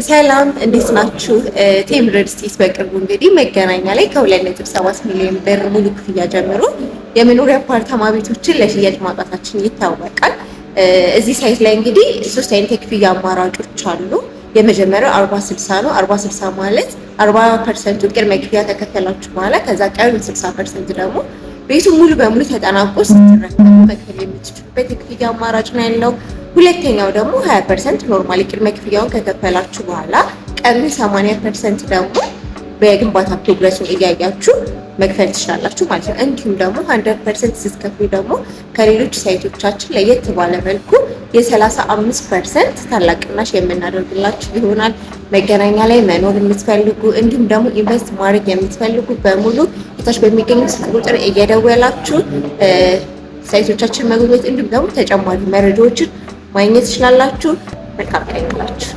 ሰላም፣ እንዴት ናችሁ? ቴምር ሪል ስቴት በቅርቡ እንግዲህ መገናኛ ላይ ከ2.7 ሚሊዮን ብር ሙሉ ክፍያ ጀምሮ የመኖሪያ አፓርታማ ቤቶችን ለሽያጭ ማውጣታችን ይታወቃል። እዚህ site ላይ እንግዲህ ሶስት አይነት የክፍያ አማራጮች አሉ። የመጀመሪያው 40/60 ነው። 40/60 ማለት 40% ኡ ቅድመ ክፍያ ከከፈላችሁ በኋላ ከዛ ቀሪው 60% ደግሞ ቤቱ ሙሉ በሙሉ ተጠናቆ ስትረከቡ መክፈል የምትችሉበት የክፍያ አማራጭ ነው ያለው። ሁለተኛው ደግሞ 20% normally ቅድመ ክፍያውን ከከፈላችሁ በኋላ ቀሪው 80% ደግሞ በግንባታ progress ኡን እያያችሁ መክፈል ትችላላችሁ ማለት ነው። እንዲሁም ደግሞ 100% ስትከፍሉ ደግሞ ከሌሎች site ኦቻችን ለየት ባለ መልኩ የ35% ታላቅ ቅናሽ የምናደርግላችሁ ይሆናል። መገናኛ ላይ መኖር የምትፈልጉ እንዲሁም ደግሞ invest ማድረግ የምትፈልጉ በሙሉ ታች በሚገኙ ስልክ ቁጥር እየደወላችሁ site ኦቻችን መጎብኘት እንዲሁም ደግሞ ተጨማሪ መረጃዎችን ማግኘት ትችላላችሁ። መልካም ቀን ይሁንላችሁ።